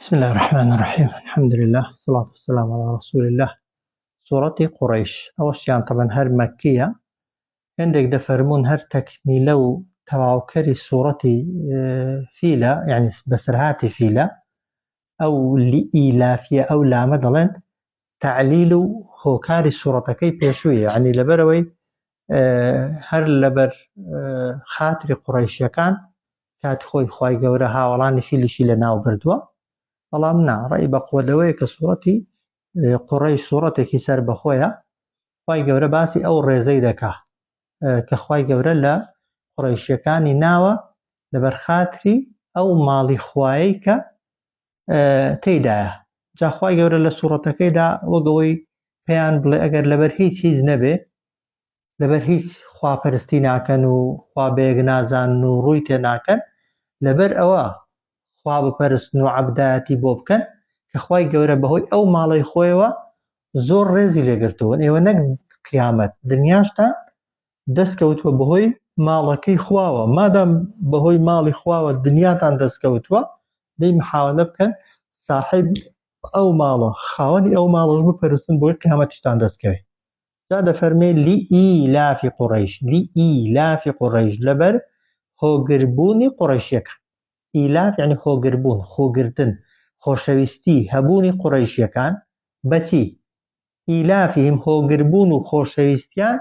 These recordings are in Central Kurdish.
بسم الله الرحمن الرحیم الحمد لله صلاة والسلام على رسول الله سوڕەتی قوڕەیش ئەوەشیان تەبەن هەر مەککیە هەندێک دەفەرموون هەر تەکمیلە و تەواوکەری سوڕەتی فیلە یعنی بەسەرهاتی فیلە ئەو لئیلافیە ئەو لامە دەڵێن تعلیل و هۆکاری سوڕەتەکەی پێشوویە یعنی لەبەرەوەی هەر لەبەر خاتری قوڕەیشیەکان کاتی خۆی خوای گەورە هاوەڵانی فیلیشی لە ناو بردووە بەڵام نا ڕێی بە قوە لەوەیە کە سوڕەتی قوڕەی سوڕەتێکی سەر بەخۆیە خوای گەورە باسی ئەو ڕێزەی دەکا کە خوای گەورە لە قوڕەیشیەکانی ناوە لەبەر خاتری ئەو ماڵی خوایەی کە تێیدایە جا خوای گەورە لە سوڕەتەکەیدا وەک ئەوەی پێیان بڵێ ئەگەر لەبەر هیچ هیچ نەبێ لەبەر هیچ خواپەرستی ناکەن و خوا بەیەک نازانن و ڕووی تێ ناکەن لەبەر ئەوە خوا بپەرستن و عەبدایەتی بۆ بکەن کە خوای گەورە بەهۆی ئەو ماڵەی خۆیەوە زۆر ڕێزی لێگرتوون ئێوە نەک قیامەت دنیاشتان دەستکەوتووە بەهۆی ماڵەکەی خواوە مادام بەهۆی ماڵی خواوە دنیاتان دەستکەوتووە دەی محاولە بکەن ساحب ئەو ماڵە خاوەنی ئەو ماڵەش بپەرستن بۆی قیامەتیشتان دەستکەوێت جا دەفەرمێ لئیلاف قوڕەیش لئیلاف قوڕەیش لەبەر هۆگربوونی قوڕەیشیەکان ئیلاف یعنی هۆگربوون خۆگرتن خۆشەویستی هەبوونی قوڕەیشیەکان بەچی ئیلافهم هۆگربوون و خۆشەویستیان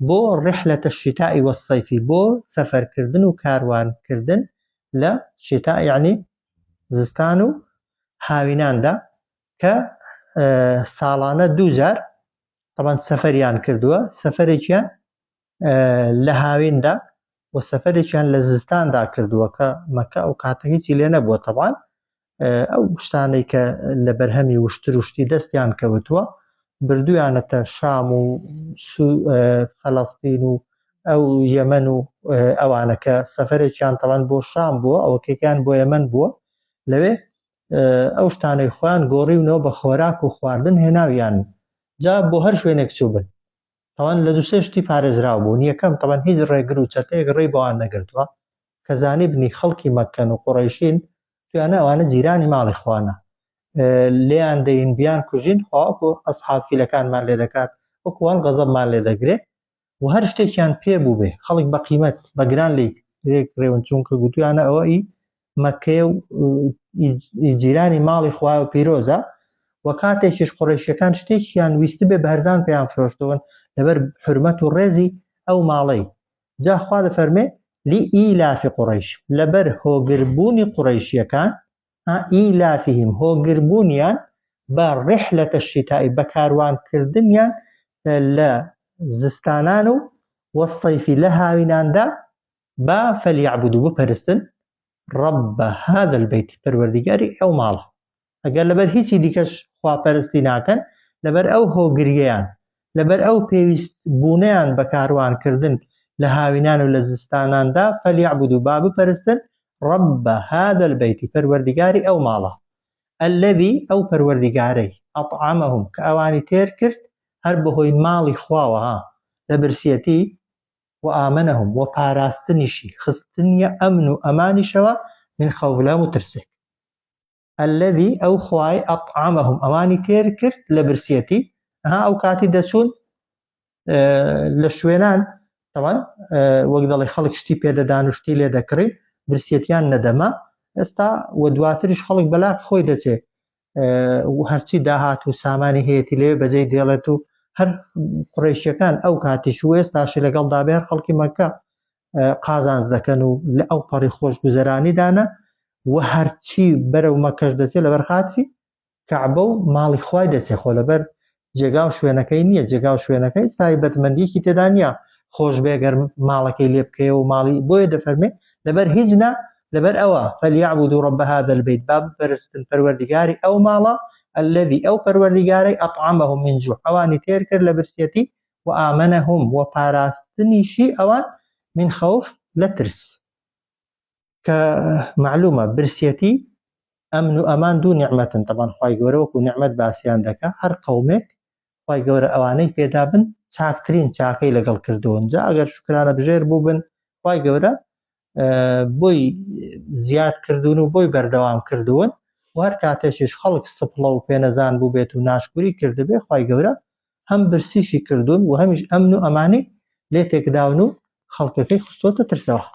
بۆ رحلة الشتاء والصيف بۆ سەفەرکردن و کاروانکردن لە شتاء یعنی زستان و هاویناندا کە ساڵانە دووجار تەبعەن سەفەریان کردووە سەفەرێکیان لە هاویندا و سەفەرێکیان لە زستاندا کردووە کە مەکە ئەو کاتە هیچی لێ نەبووە تەبعەن ئەو شتانەی کە لە بەرهەمی وشتر و شتی دەستیان کەوتووە بردویانەتە شام و فەلەستین و ئەو یەمەن و ئەوانە کە سەفەرێکیان تەوان بۆ شام بووە ئەوەکێکیان بۆ یەمەن بووە لەوێ ئەو شتانەی خۆیان گۆڕیونەوە بە خۆراک و خواردن هێناویان جا بۆ هەر شوێنێک چووبن تەوان لە دوسێ شتی پارێزراو بوون یەکەم تەوان هیچ ڕێگر و چەتەیەک ڕێی بەوان نەگرتووە کە زانیبنی خەڵکی مەککەن و قوڕەیشین تویانە ئەوانە جیرانی ماڵی خوانە لێیان دەین بیان کوژین خوا وەکو ئەسحاب فیلەکانمان لێ دەکات وەکو وان غەزەبمان لێ دەگرێ و هەر شتێکیان پێ بوو بێ خەڵک بە قیمەت بە گران لێی ڕێون چونکە گوتویانە ئەوە ئی مەکەیە و جیرانی ماڵی خوایە و پیرۆزە و کاتێکیش قوڕەیشیەکان شتێکیان ویستبێ بە هەرزان پێیان فرۆشتون لەبەر حورمەت و ڕێزی ئەو ماڵەی جا خوا دەفەرمێ لئیلاف قوڕەیش لەبەر هۆگربوونی قوڕەیشیەکان ئیلافهم هۆگربوونیان بە رحلة الشتاء بە کاروانکردنیان لە زستانان و والصیف لە هاویناندا با فلیعبدوا بپەرستن رب هذا البیت پەروەردیگاری ئەو ماڵە ئەگەر لەبەر هیچی دیکەش خواپەرستی ناکەن لەبەر ئەو هۆگریەیان لەبەر ئەو پێویست بوونەیان بە کاروانکردن لە هاوینان و لە زستاناندا فلیعبدوا با بپەرستن رب هذا البیت پەروەردیگاری ئەو ماڵە الذی ئەو پەروەردیگارەی اطعمهم کە ئەوانی تێر کرد هەر بەهۆی ماڵی خواوە ها لە برسیەتی وآمنهم وە پاراستنیشی خستنیە ئەمن و ئەمانیشەوە من خوف لە هەموو ترسێک الذی ئەو خوای اطعمهم ئەوانی تێر کرد لە برسیەتی ها ئەو کاتی دەچوون لە شوێنان تەوان وەک دەڵێ خەڵک شتی پێدەدان و شتی لێ دەکڕی برسیەتیان نەدەما ئێستا و دواتریش خەڵک بەلاق خۆی دەچێت و هەرچی داهات و سامانی هەیەی لێ بەجێی دێڵێت و هەر قڕیشیەکان ئەو کاتیش و ئێستاشی لەگەڵدا بێ هەر خەڵکی مەکە قازانج دەکەن و لە ئەو پەڕی خۆشگوزەرانیدانە و هەرچی بەرەو مەکەش دەچێت لەبەر خاتری کەعبە و ماڵی خوای دەچێ خۆ لەبەر جێگا و شوێنەکەی نییە جێگا و شوێنەکەی تایبەتمەندیەکی تێدا نییە خۆش بێ گەر ماڵەکەی لێ بکەیەوە و ماڵی بۆیە دەفەرمێ لەبەر هیچ نا لەبەر ئەوە فلیعبدوا رب هذا البیت با بپەرستن پەروەردگاری ئەو ماڵە الذی ئەو پەروەردگارەی اطعمهم من جوع ئەوانی تێر کرد لە برسیەتی وآمنهم و پاراستنیشی ئەوان من خوف لە ترس کە معلومە برسیەتی ئەمن و ئەمان دوو نیعمەتن تەبان خوای گەورە وەکو نیعمەت باسیان دەکا هەر قەومێک خوای گەورە ئەوانەی پێدا بن چاکترین چاکەی لەگەڵ کردوون جا ئەگەر شوکرانە بژێر بووبن خوای گەورە بۆی زیاد کردوون و بۆی بەردەوام کردوون. و هەر کاتێکیش خەڵک سپڵە و پێنەزان بووبێت و ناشکوری کردبێ خوای گەورە هەم برسیشی کردوون و هەمیش ئەمن و ئەمانی لێ تێکداون و خەڵکەکەی خستۆتە ترسەوە.